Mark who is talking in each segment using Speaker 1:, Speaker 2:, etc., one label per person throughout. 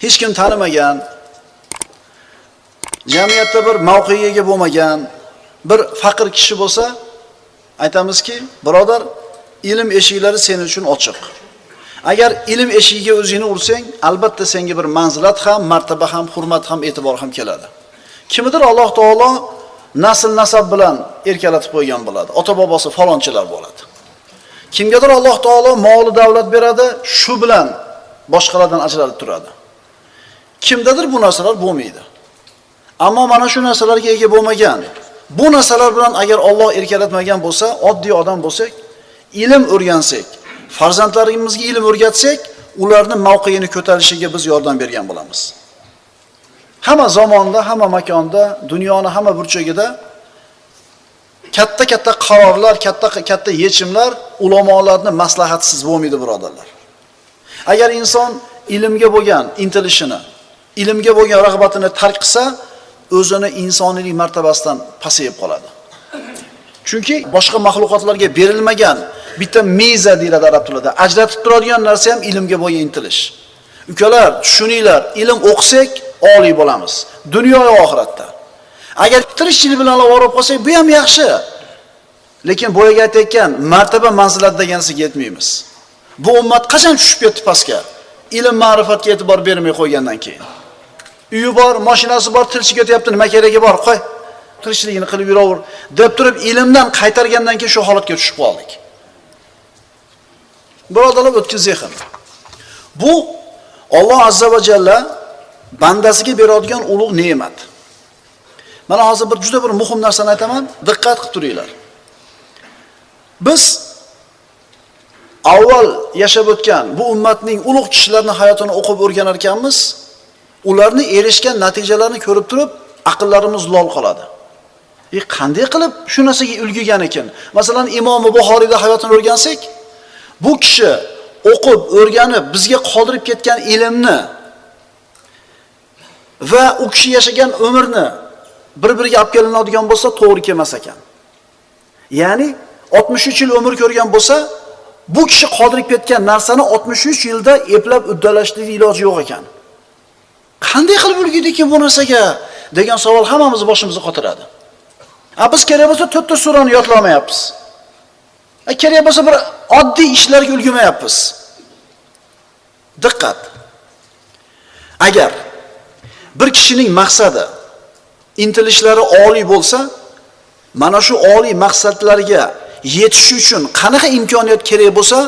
Speaker 1: Hech kim tanimagan, jamiyatda bir mavqega ega bo'lmagan bir faqir kishi bo'lsa, aytamizki, birodar, ilm eshiklari sen uchun ochiq. Agar ilm eshigiga o'zingni ursang, albatta senga bir manzilat ham, martaba ham, hurmat ham, e'tibor ham keladi. Kimdir Alloh taolo nasl nasab bilan erkalatib qo'ygan bo'ladi. Ota-bobosi falonchilar bo'ladi. Kimgadir Alloh taolo mol davlat beradi, shu bilan boshqalardan ajralib turadi. Kimdadir bu narsalar bo'lmaydi. Ammo mana shu narsalarga ega bo'lmagan, bu narsalar bilan agar Alloh erkalatmagan bo'lsa, oddiy odam bo'lsak, ilm o'rgansak, farzandlarimizga ilm o'rgatsak, ularni mavqeini ko'tarishiga biz yordam bergan bo'lamiz. Hamma zamonda, hamma makonda, dunyoni hamma burchagida katta-katta qarorlar, katta-katta yechimlar ulamolarning maslahatisiz bo'lmaydi, birodarlar. Agar inson ilmga bo'lgan intilishini, ilmga bo'lgan rag'batini tark qilsa, o'zini insoniylik martabasidan pasayib qoladi. Chunki boshqa maxluqotlarga berilmagan bitta miza deyiladi arab tilida. Ajratib turadigan narsa ham ilmga bo'lgan intilish. Ukalar, tushuninglar, ilm o'qisak oliy bo'lamiz. Dunyo va oxiratda. Agar tirikchilik bilan borib qolsak, bu ham yaxshi. Lekin boyaga aytayotgan martaba manzilat deganisiga yetmaymiz. Bu ummat qachon tushib ketdi pastga? Ilm ma'rifatga e'tibor bermay qo'ygandan keyin. Uyi bor, mashinasi bor, tirikchilik ketyapti, nima keragi bor? Qo'y, tirikchiligini qilib yuraver deb turib ilmdan qaytargandan keyin shu holatga tushib qoldik. Birodarlar, o'tkir zehn. Bu Alloh azza va jalla bandasiga beradigan ulug' ne'mat. Mana hozir bir juda bir muhim narsani aytaman, diqqat qilib turinglar. Biz avval yashab o'tgan bu ummatning ulug' kishilarning hayotini o'qib o'rganar ekanmiz, ularni erishgan natijalarini ko'rib turib, aqllarimiz lol qoladi. Qanday qilib shu narsaga ulgurgan ekan? Masalan, Imom Buxoriyda hayotini o'rgansak, bu kishi o'qib, o'rganib, bizga qoldirib ketgan ilmni va u kishi yashagan umrni bir-biriga olib kelinadigan bo'lsa, to'g'ri kelmas ekan. Ya'ni 63 yil umr ko'rgan bo'lsa, bu kishi qoldirib ketgan narsani 63 yilda eplab uddalashlik iloji yo'q ekan. Qanday qilib ulgurdi ekan bu narsaga degan savol hammamiz boshimizni qotiradi. Biz kerak bo'lsa 4 ta surani yodlamayapmiz. Kerak bo'lsa bir oddiy ishlarga ulgurmayapmiz. Diqqat. Agar bir kishining maqsadi, intilishlari oliy bo'lsa, mana shu oliy maqsadlarga yetish uchun qanaqa imkoniyat kerak bo'lsa,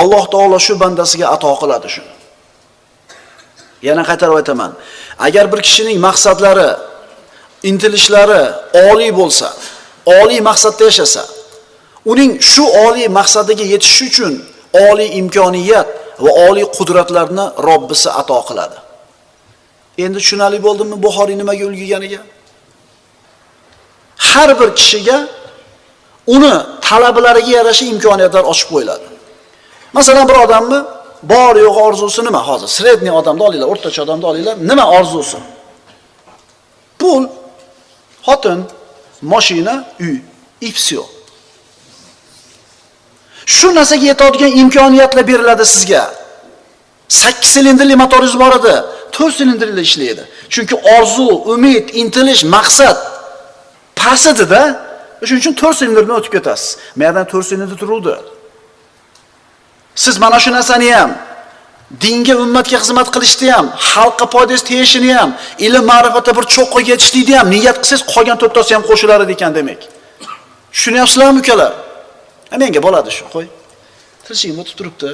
Speaker 1: Alloh taolo shu bandasiga ato qiladi shuni. Yana qaytarib aytaman. Agar bir kishining maqsadlari, intilishlari oliy bo'lsa, oliy maqsadda yashasa, uning shu oliy maqsadiga yetish uchun oliy imkoniyat va oliy qudratlarni Robbisi ato qiladi. Endi tushunarli bo'ldimi Buxoriy nimaga ulgurganiga? Har bir kishiga uni talablariga yarasha imkoniyatlar ochib qo'yiladi. Masalan, bir odamni bor yo'q orzusi nima hozir? Sredniy odamni olinglar, o'rtacha odamni olinglar, nima orzusi? Pul, xotin, mashina, uy, и всё. Shu narsaga yetadigan imkoniyatlar beriladi sizga. 8 silindrli motoringiz bor edi, 4 silindrli ishlaydi. Chunki orzu, umid, intilish, maqsad past edi-da. Shuning uchun 4 silindrdan o'tib ketasiz. Mayerdan 4 silindr turuvdi. Siz mana shu narsani ham, dinga, ummatga xizmat qilishni ham, xalqqa foydasi tegishini ham, ilm ma'rifatda bir cho'qqiga yetishlikni ham niyat qilsangiz, qolgan to'rttasi ham qo'shilar ekan demak. Tushunyapsizlarmi ukalar? Menga bo'ladi shu, qo'y. Tirishigim o'tib turibdi.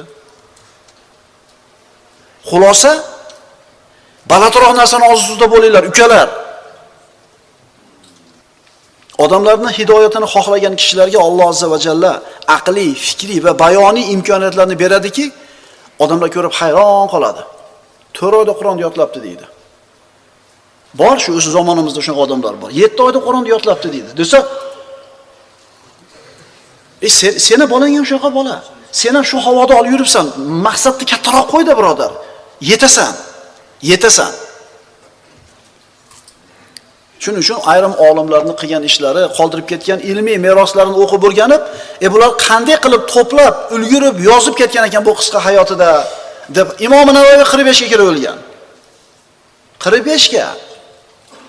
Speaker 1: Xulosa, balandroq narsani orzusida bo'linglar, ukalar. Odamlarning hidoyatini xohlagan kishilarga Alloh azza va jalla aqliy, fikriy va bayoniy imkoniyatlarni beradiki, odamlar ko'rib hayron qoladi. 4 oyda Qur'onni yodlabdi deydi. Bor shu o'z zamonimizda shunaqa odamlar bor. 7 oyda Qur'onni yodlabdi deydi. Desa, seni bolang ham shunaqa bola. Sen ham shu havoda olib yuribsan. Maqsadni kattaroq qo'y-da, birodar. Yetasan. Yetasan. Shuning uchun ayrim olimlarning qilgan ishlari, qoldirib ketgan ilmiy meroslarini o'qib o'rganib, bular qanday qilib to'plab, ulgurib, yozib ketgan ekan bu qisqa hayotida deb Imom Navoiy 45 ga kirib o'lgan. 45 ga.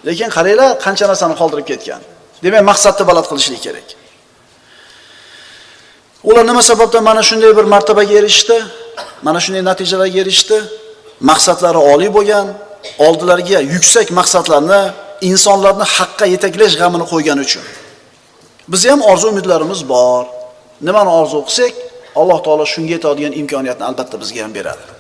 Speaker 1: Lekin qaranglar, qancha narsani qoldirib ketgan. Demak, maqsadni baland qilishlik kerak. Ular nima sababdan mana shunday bir martabaga erishdi? Mana shunday natijalarga erishdi? Maqsadlari oliy bo'lgan, oldilariga yuksak maqsadlarni, insonlarni haqqa yetaklash g'amini qo'ygani uchun. Biz ham orzu umidlarimiz bor. Nimani orzu qilsak, Alloh taolo shunga yetadigan imkoniyatni albatta bizga ham beradi.